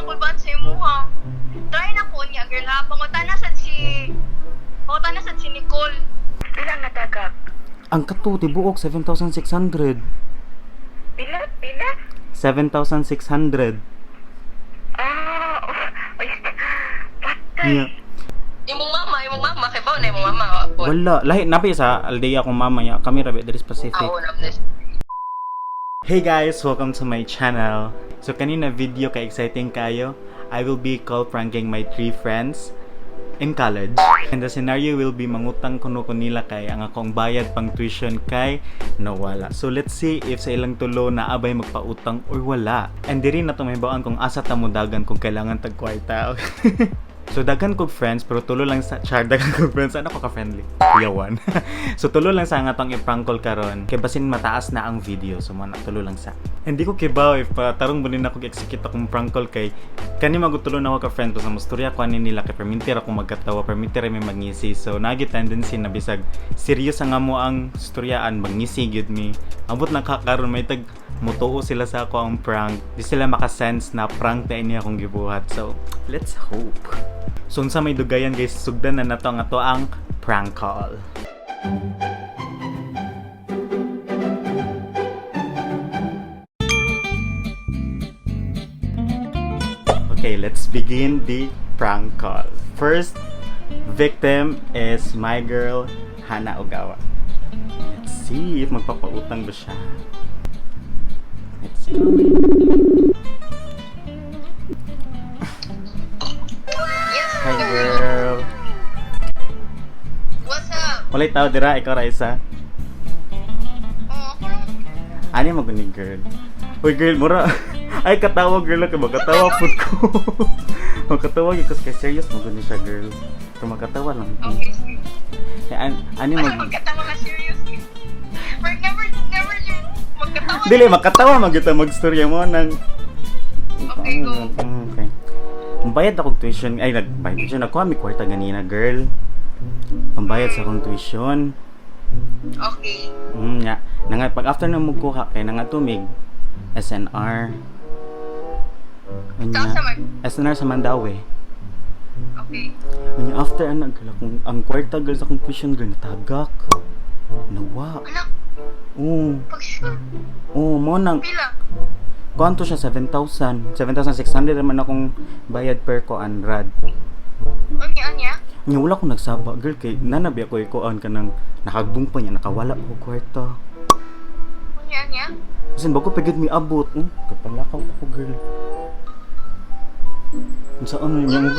nakulbaan sa imuha. Try na ko niya, girl ha. Pangutana sad si Nicole. Pila nga tagak? Ang kato, tibuok 7,600. Pila? Pila? 7,600. Ah, oh, ay, patay. Yeah. Imong mama, kay ba na imong mama? Wala. Lahi, napi sa aldeya akong mama niya. Kami rabi, diri sa Pacific. na bless. Hey guys! Welcome to my channel. So kanina video kay exciting kayo. I will be call pranking my three friends in college. And the scenario will be mangutang kuno ko nila kay ang akong bayad pang tuition kay nawala. So let's see if sa ilang tulo na abay magpautang or wala. And diri na to mahibawaan kung asa ta mo dagan kung kailangan tag kwarta. So daghan kog friends pero tulo lang sa char daghan kog friends, ano ko ka friendly. Kuyawan. So tulo lang sa nga tong i-prank call karon kay basin mataas na ang video, so mo na tulo lang sa. Hindi ko kibaw if tarong bunin ako execute akong prank call kay kani magutulo na ako ka friend ko sa mustorya ko ani nila kay permintir ako magkatawa, permintir may magngisi. So nagi tendency na bisag serious ang amo ang storyaan magngisi gyud mi. Ambot na kakaron may tag mutuo sila sa ako ang prank. Di sila makasense na prank na ini akong gibuhat. So let's hope. So unsa may dugayan guys, sugdan na nato ang ato ang prank call. Okay, let's begin the prank call. First victim is my girl, Hana Ogawa. Let's see if magpapautang ba siya. Let's go. Yes, Hi girl. What's up? Walay tao dira, ikaw ra isa. Oh, ako lang. Ani maguni girl. Uy girl, mura. Ay katawa girl kay magkatawa pud ko. Magkatawa gyud kasi kay serious maguni siya girl. Pero magkatawa lang. Okay, sige. Kay ani Ano mag magkatawa ka seriously? But never, never yun. Magkatawa. Dili makatawa magyud ta magstorya mo nang Okay, go. Okay. Bayad ako tuition. Ay, nagbayad tuition ako. May kwarta ganina, girl. Pambayad sa akong tuition. Okay. Nga. Nanga, pag after na mo kuha, kay nanga tumig, SNR. Unya, Saan sa man? SNR sa Mandaue. Okay. Unya, after ana, girl, akong, ang kwarta, girl, sa akong tuition, girl, natagak. Nawa. Anak, Oo. pag sure. Oo, mo nang, Pila? kuanto siya, 7,000. 7,600 naman akong bayad per koan, rad. Unya, unya? Nya wala ko nagsaba, girl, kay nanabi ako ikuan ka nang nakagbong pa niya, nakawala ko kwarta. Unya, unya? Kasi bago pagid mi abot, kapalakaw ako, girl. Unsa ano niya mo?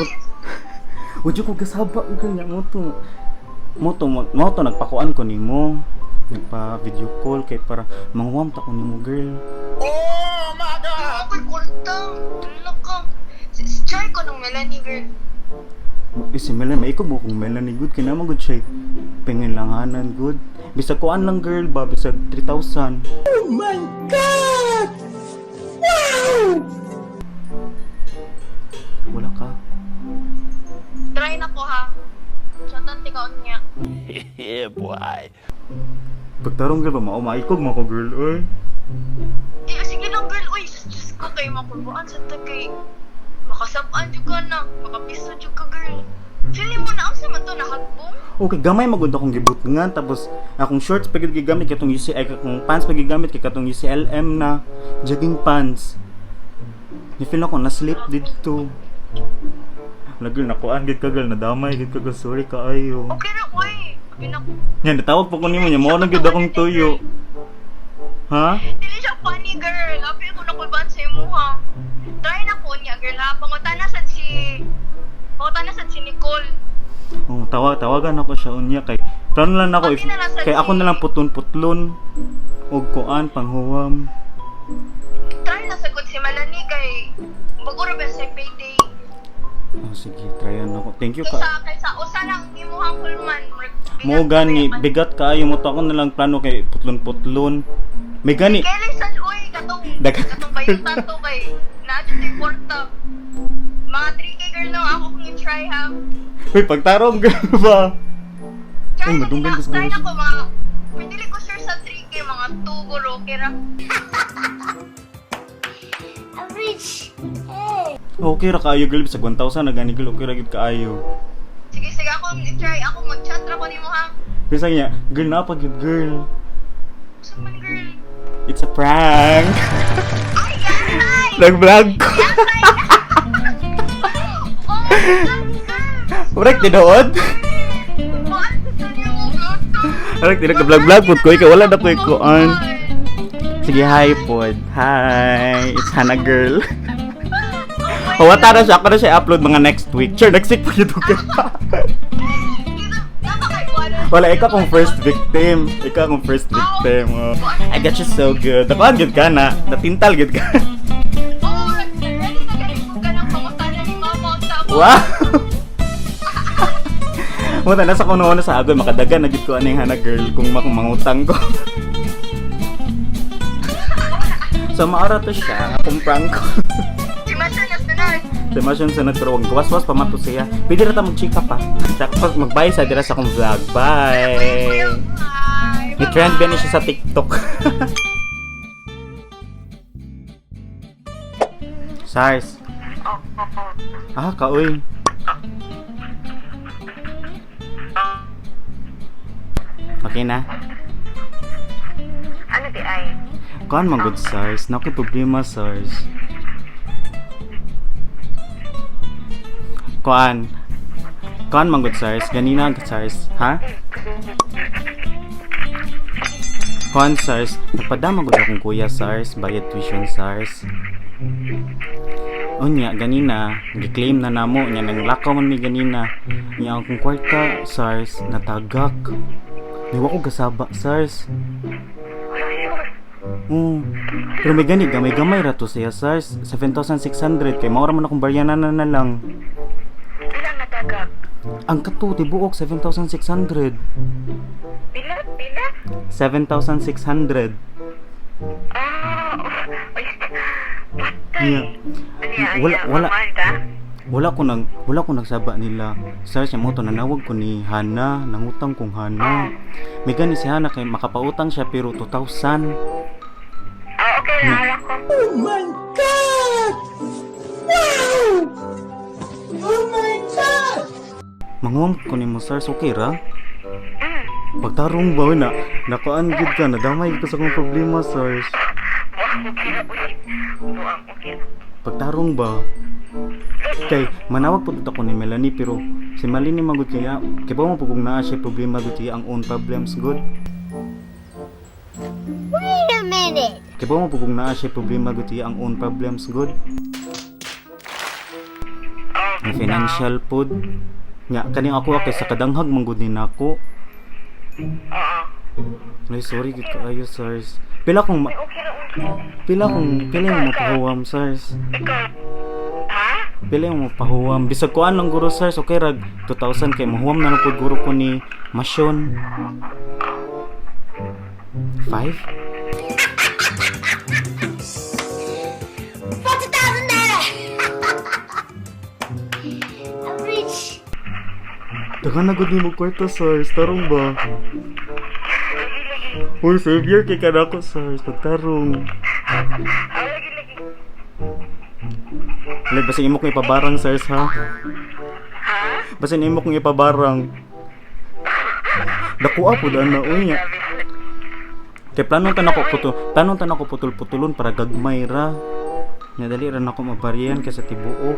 Udyo ko gasaba, girl, niya mo to. Mo to, mo to nagpakuan ko nimo. Nagpa video call kay para manghuam ta ko nimo, girl. Ako'y kwarta. Ano ka? Si si Joy ko nung Melanie, girl. Eh, si Melanie, maikog mo kung Melanie good kay naman good siya. Pengilanganan good. Bisag kuan lang girl ba bisag 3,000. Oh my god. Wow. Wala ka. Try na ko, ha? Chatan, ikaw niya. Pagtarong girl ba mao maikog mo ko girl oy. Eh, sige lang, girl. Uy, Diyos ko, kay makulbuan sa ta kay makasapaan jud ka na. Makapiso jud ka, girl. Feeling mo na ang sa man to, nahagbong? Okay, gamay magud akong gibutngan tapos akong shorts pagid gigamit kay katong UC ay akong pants pag gigamit kay katong UCLM na jogging pants. Ni feel ako na slip didto. Lagi nakuan gid ka girl, nadamay gid ka girl, sorry kaayo. Okay ra, uy. Ginak Yan, natawag po ko nimo niya. Mao na gyud akong tuyo. Ha? Dili siya funny, girl. Apil ko nakulbaan sa imuha. Try na ko niya, girl, ha? Pangutana sad si Nicole. Oh, tawagan ako siya unya kay plano lang ako if, Pati na lang sa kay ako na lang putun-putlon og kuan panghuwam. Try na sagot si Melanie kay bago ra ba sa payday. Oh, sige, tryan ako. Thank you ka. Kaysa usa lang imuhang hulman. Mo gani bigat kaayo mo to ako na lang plano kay putlon-putlon. May gani. Kailan sad uy katong katong bayutan to kay naa jud to'y kwarta. Mga 3K girl no ako kung i-try ha. Uy, pagtarong girl ba? Try Uy, na madunggan gina, ko siguro try na siya. ko mga pero dili ko sure sa 3K mga 2 guro okay ra. I'm rich. Hey. Okay ra kaayo, girl, bisag 1,000 na gani, girl, okay ra gyud kaayo. Sige, sige, ako i-try. Ako mag-chat ra ko nimo ha. Bisag niya, girl, naa pa gyud, girl. Unsa man, girl? It's a prank. Ay, ay! Nag-vlog ko. Oh my God, girl! Correct, tinuod. Buwan sa niyo mo vlog. Correct, tinuod. Vlog-vlog po ko. Ikaw, wala na ko ikuan. Sige, hi pod. Hi, it's Hannah girl. Hawata na siya. Ako na siya upload mga next week. Sure, next week pa yun ka. Wala, ikaw akong first victim. Ikaw akong first victim. Oh. I got you so good. Nakuhaan good ka na. Natintal good ka. Oh, ready na ganit ko ka ng pangutana ni mama ang tama. Wow! Wala, nasa kuno na sa agoy. Makadagan na gid ko aning Hannah girl kung mangutang ko. So, maara to siya. Akong prank ko. Si Masha na sunod. Si Masha yung sunod pero wag gawas-was pa man to siya. Pwede ra ta mag-chika pa. Tapos mag-bye sa dira sa akong vlog. Bye! Bye! May trend ba ni siya sa TikTok? SARS. Oh, oh, oh. Ah, kaoy. Okay na. Ano di ay? Kuan man good SARS. Naku problema SARS. Kuan. Kuan man good SARS. Ganina ang SARS, ha? Kuan SARS, nagpadama gud akong kuya SARS, bayad tuition SARS. Unya ganina, gi-claim na namo nya nang lakaw man mi ganina. Nya ang akong kwarta SARS natagak. Niwa ko gasaba SARS. Oo. Pero may gani gamay-gamay ra to siya SARS, 7,600 kay mao ra man akong baryanan na lang. Pila nga tagak? Ang kato tibuok 7,600. Pila? Pila? 7,600. Ah, oh, oy, patay. Yeah. Ano Wala wala Mamahal ka? wala ko nagsaba nila. SARS mo to nanawag ko ni Hana, nangutang kong Hana. May gani si Hana kay makapautang siya pero 2,000. Ah, okay na, alam ko. Manguam ko nimo SARS, okay ra? Mm. Pagtarong ba na nakuan gid ka nadamay ko sa akong problema SARS. Buang okay na, uy. Buang okay na. Pagtarong ba? Kay manawag po ako ni Melanie pero si Melanie magud kaya kay pa mo pugong naa siya problema gud siya ang own problems good. Wait a minute. Kay pa mo pugong naa siya problema gud siya ang own problems good. Oh, Ang financial pod. Nya kaning ako kay sa kadanghag man gud ni nako. Oo. Ay sorry gud kaayo SARS. Pila kong Uy, okay na, okay. pila kong pila yung mapahuwam SARS. Ikaw, ha? Pila yung mapahuwam bisag kuan lang guro SARS okay rag 2,000 kay mahuwam na lang pud guro ko ni Masyon. 5? $40,000. I'm rich. Daghan na gud nimo kwarta SARS, tarong ba? Uy, savior kay kanako SARS, pagtarong. Ah, lagi, lagi. Like, basin imo kong ipabarang SARS ha. Ha? Basin imo kong ipabarang. Dakuha pud ana uy. Grabe. Kay plano tan ako putol, plano tan ako putol-putulon para gagmay ra. Nadali ra nako mabaryan kay sa tibuok.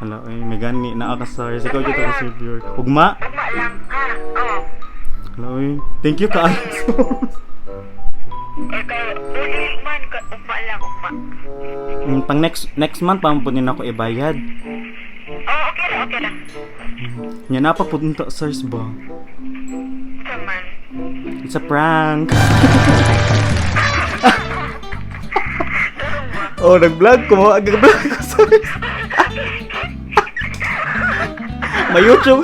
Hala oy, may gani naa ka SARS, ikaw gyud ako savior. Ugma. Ugma lang, ha? Oo. Hala oy, thank you kaayo. Ikaw, uy, man, ugma lang, ugma. Pang next next month pa man pud ni nako ibayad. Oh, okay na, okay na. Nya na pa pud unta SARS ba? Sa man. It's a prank. Oh, nag-vlog ko. Nag-vlog ko, sorry. May YouTube.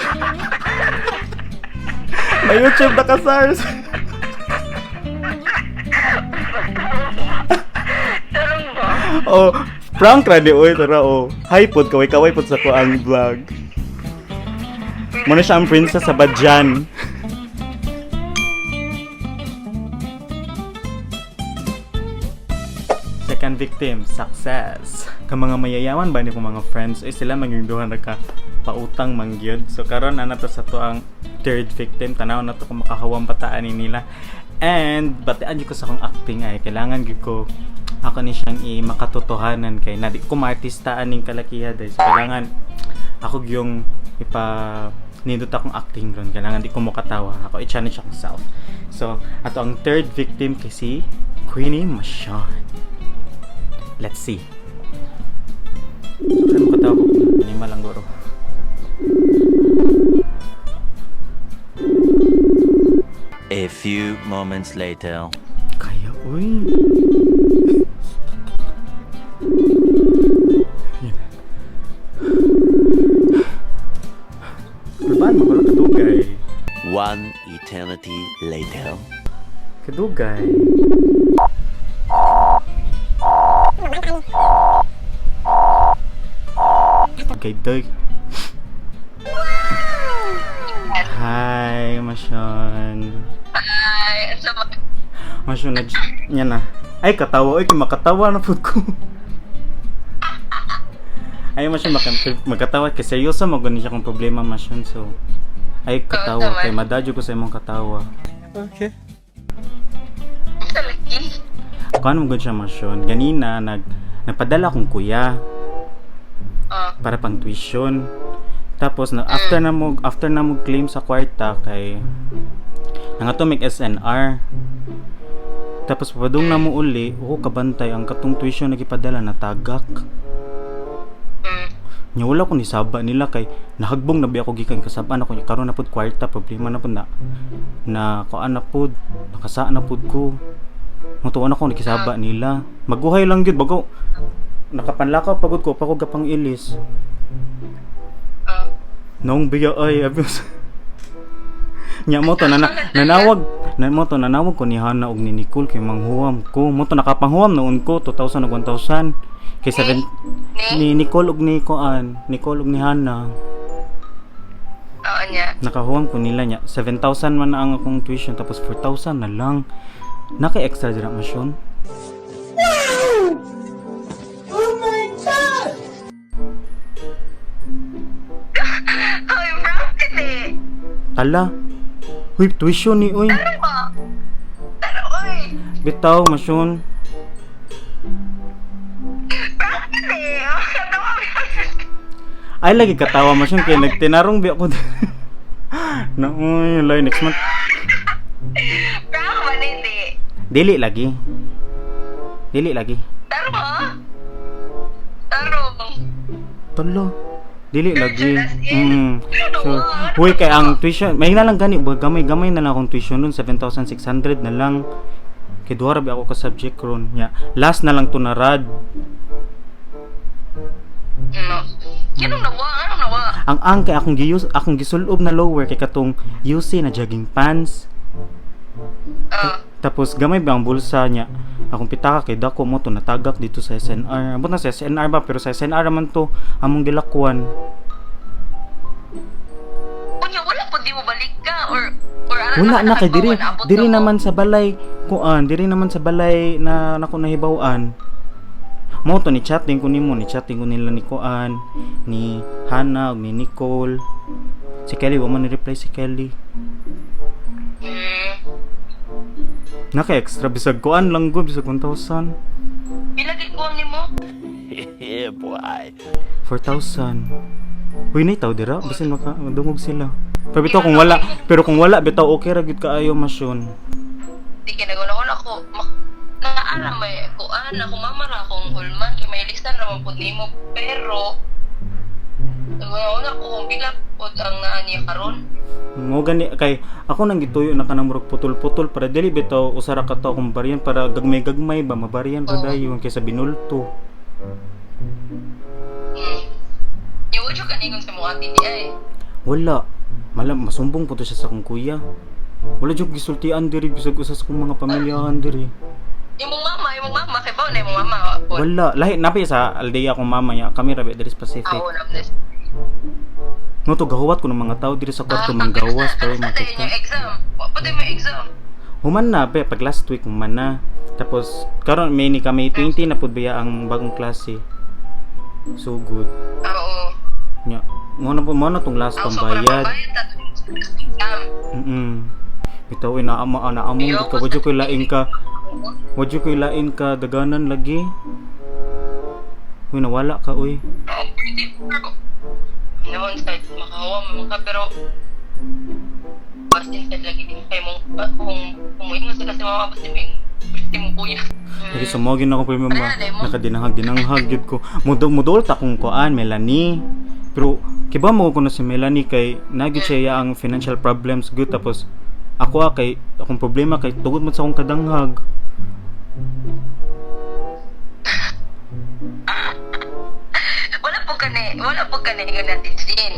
May YouTube na ka, SARS. Tarong ba? Oh, prank ra ni oy, tara oh. Hi pod, kaway-kaway pod sa ko ang vlog. Muna siya ang princess sa Badjan. Second victim, success. Ka mga mayayaman ba ni ko mga friends, ay sila maging duha na ka pautang mangyud. So karon ana to sa to ang third victim, tanaw na to kung makahawang bataan ni nila. And batian gyud ko sa akong acting ay kailangan gyud ko ako ni siyang i makatotohanan kay na di ko maartista aning kalakiha dahil so kailangan ako yung ipa nindot akong acting ron, kailangan di ko makatawa, ako i-challenge akong self. So ato ang third victim kay si Queenie Machon. Let's see. So, kaya makatawa ko minimal lang guro. A few moments later. Kaya, uy. Yan. Kulbaan, magulo kadugay. One eternity later. Kadugay. Okay, doy. Hi, Mashon. Ay, sa Mashon, na yan na. Ay, katawa. Ay, makatawa na pud ko. Ay, Mashon, magkatawa. Kay seryoso, magani siya kung problema, Mashon. So, ay, katawa. Oo, Kay madadyo ko sa imong katawa. Okay. sa lagi. Kung ano mo siya, Mashon. Ganina, nagpadala akong kuya Oh. para pang tuition. Tapos na after na mo claim sa kwarta kay nangato mig SNR. Tapos papadung na mo uli, oh kabantay ang katong tuition na gipadala na tagak. Nya wala ko ni saba nila kay nahagbong na biya ko gikan kasabaan ako karon na pud kwarta, problema na pud na na kuan na pud nakasaan na pud ko. Mutuan ako nakisaba nila. Maguhay lang gyud bago nakapanlakaw pagod ko pa ko gapang ilis. Oh. Noong biya ay abuse. Nya mo to nana, nanawag na mo to nanawag ko ni Hana og ni Nicole kay manghuwam ko. Mo to nakapanghuwam noon ko 2,000 ug 1,000 kay seven Ni? ni Nicole og ni Koan, Nicole og ni Hana. Oo niya. Nakahuwam ko nila niya 7,000 man na ang akong tuition tapos 4,000 na lang. Naka-extra dira masyon. Ay, profit eh. Tala. Huy, tuition ni oy. Ano ba? Tara, oy. Bitaw masyon. Profit eh. Katawa. Ay lagi katawa masyon kay nagtinarong bi ako. Na oy, lay next month. Prank ba nindi? Dili lagi. Dili lagi. Taro ba? Taro. Talo. Dili lagi. As in? Sure. Uy, kay ang tuition, may na lang gani ba gamay-gamay na lang akong tuition nun 7,600 na lang. Kay duha ra ba ako ka subject ron. Nya, last na lang to na rad. No. Anong nawa? Anong nawa? Ang kay akong giyus, akong gisulob na lower kay katong UC na jogging pants. Ah. Tapos gamay ba ang bulsa niya? Akong pitaka kay dako mo to natagak dito sa SNR. Abot na sa SNR ba pero sa SNR man to among gilakwan. Unya, wala po di mo balik ka or ara Wala na kay diri abot diri na mo. naman sa balay kuan, diri naman sa balay na nako nahibaw-an. Mo to ni chatting ko nimo, ni chatting ko nila ni kuan, ni Hana ug ni Nicole. Si Kelly wa man ni reply si Kelly. Naka extra bisag kuan lang gud bisag 1,000, Pila kay kuwang nimo? Yeah, boy. 4,000. Uy, nay tao dira, bisan maka madungog sila. Pero bitaw kung wala, pero kung wala bitaw okay ra gyud kaayo masyon. Di kay nagulahon ako. Naara may kuan ako mama ra akong hulman kay may lisan ra man pud nimo pero nagulahon ako kung pila pud ang naa niya karon. Mo gani kay ako nang gituyo na kanang murag putol-putol para dili bitaw usa ra ka tawo kung baryan para gagmay-gagmay ba mabaryan ra Oo. dayon kaysa binulto. Yung wa jud kaningon sa mga ate di ay. Wala. Mala masumbong po to siya sa akong kuya. Wala jud gisultian diri bisag usa sa akong mga pamilyahan diri. Imong mama kay ba na imong mama po. Wala lahi napi sa aldeya akong mama niya kami ra diri sa Pacific. Ako na bless. Mo to gahuwat ko ng mga tao diri sa kwarto manggawas pero makita. makita. Yung exam. Wa pa mo exam. Human na be pag last week, human na. Tapos karon may ni kami 20 na pud biya ang bagong klase. So good. Oo. Nya, mo na po mo na tong last Ako so para pambayad. mabayad ta exam. Bitaw eh, naama naamong gud ka, wadyo koy lain ka. Wadyo koy lain ka daganan lagi. Uy, nawala ka, uy. Oo, pwede pero noon sa makahawa mo ka pero basin sa lagi din kay mong kung moingon sa kasi mama basin mo mo kuya. Lagi sumogin ako pa ma Ano na, mo? nakadinahag dinanghag gyud ko. Mudol mudol ta kong kuan Melanie. Pero kiba mo ko na si Melanie kay nagyud siya iya ang financial problems gyud, tapos ako kay akong problema kay tugod man sa akong kadanghag. Wala po kani nga natin Jean.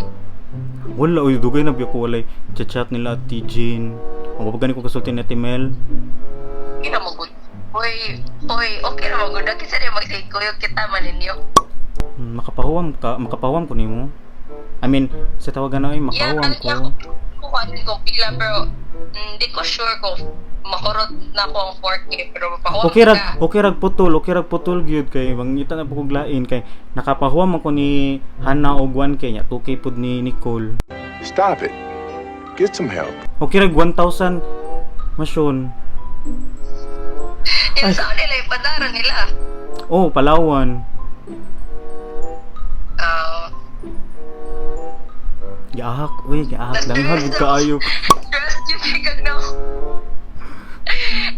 Wala, oy, dugay na biya ko walay chat nila at Jean. Ang wag gani ko kasulti ni Ate Mel. Okay na mo gud. Hoy, hoy, okay na mo gud. Kasi rin magsiguyog kita man ninyo. Makapahuwam ka, makapahuwam ko nimo. I mean, sa tawagan na ay Yeah, makahuwam kaya ko. ko kuan ko pila pero hindi ko sure kung makurot na ako ang 4K pero mapahuwam Okay rag, ka. okay rag putol gyud kay mangita na po kog lain kay nakapahuwam ako ni Hana og 1K nya, 2K pud ni Nicole. Stop it. Get some help. Okay rag 1,000 masyon. Yung sa nila ipadara nila. Oh, Palawan. Ah, Giahak, uy, giahak danghag gud kaayo. Trust you kay kag no.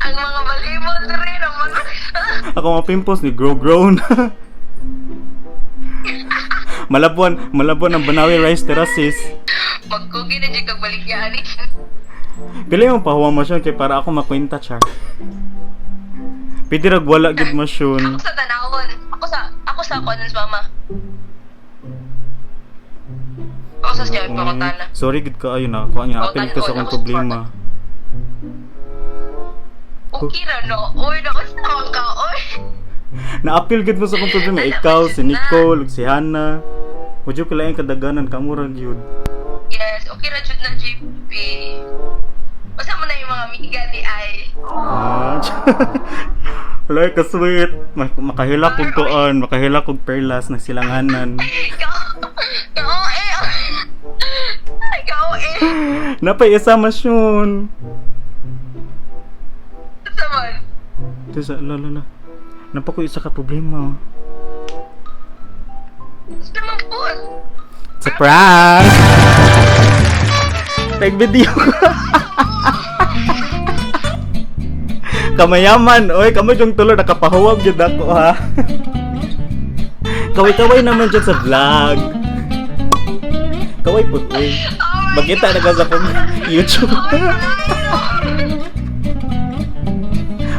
Ang mga balibon rin ang mga Ako mga pimples ni grow grown. Malabuan, Malabuan ang Banawe Rice Terraces. Magkugi na jud kag baligya ani. Pila yung pahuwam masyon kay para ako makwenta char. Pwede rag wala gud masyon. Ako sa tanawon. Ako sa kuan sa mama. Ako sa siya pangutana. Sorry gud kaayo na kuan niya apil ka sa akong problema. Okay ra no. Uy, nako sa ka. Uy. Naapil gud mo sa akong problema ikaw, si Nicole, ug si Hannah. Wajud ko laing kadaganan kamo ra gyud. Yes, okay ra jud na JP. Basta mo na yung mga amiga di ay. Ah, Wala ka sweet. Makahilak og kuan, makahilak og perlas nagsilanganan. Kao eh. Ay, kao eh. Napay isa masyon. Sa man. Tisa, la la la. Napa ko isa ka problema. Sa man po. Surprise! Tag video. Kamayaman, oy, kamo yung tulo nakapahuwag gyud ako ha. Kaway-kaway naman dyan sa vlog. Kaway pud oy. Magkita na ka sa akong YouTube.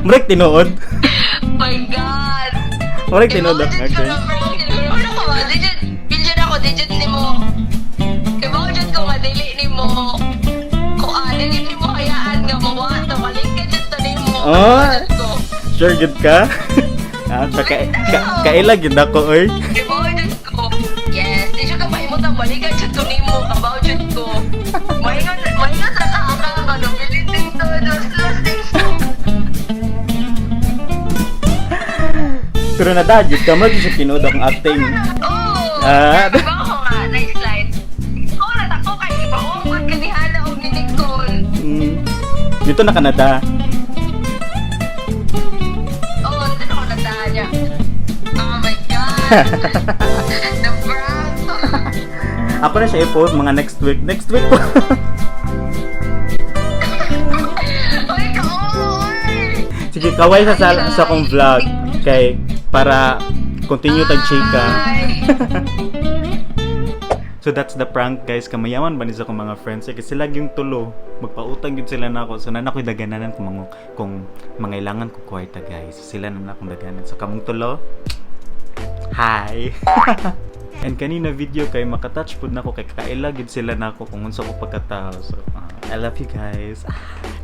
Murag tinuod. My God. Murag tinuod ako. Okay. Wala ko ba? Digit, bilyon ako, digit ni mo. Diba ko dyan ko nga, dili ni mo. Kung dili ni mo hayaan nga mawa, balik ka dyan to ni mo. Oh. Dyan ko. Sure gud ka? Ah, ka, ka, kaila gid ako oy. Diba ko dyan ko. Yes, di siya ka mahimot ang balikan dyan to ni mo. Kabaw dyan ko. Maingat, maingat ra ka ka ka. No, bilin din to. Dos, dos, din to. Pero nadagit ka mo siya tinuod akong acting. Oo. Ah. Diba ako nga, nice line. Ikaw na tako kay iba. Oh, good ka ni Hana o ni Nicole. Dito na Canada. Oo, oh, dito ako nadaan niya. Oh my God! The prank! Ako na siya i-post mga next week. Next week po. Uy, ka-oy! Sige, kaway sa akong vlog kay para continue tag chika. Ay. So that's the prank, guys. Kamayaman ba ni sa akong mga friends? Kasi sila yung tulo. Magpautang yun sila na ako. So nana ko'y dagananan kung mangailangan ko kwarta, guys. So, sila na akong daganan. So kamong tulo. Hi. And kanina video kay makatouch pud nako kay kaila gid sila nako kung unsa ko pagkatao. So I love you guys.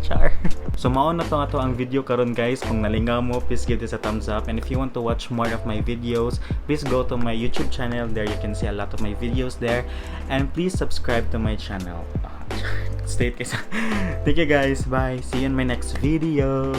Char. So mao na to nga to ang video karon, guys. Kung nalingaw mo, please give this a thumbs up. And if you want to watch more of my videos, please go to my YouTube channel. There you can see a lot of my videos there. And please subscribe to my channel. State kaysa. Thank you, guys. Bye. See you in my next video.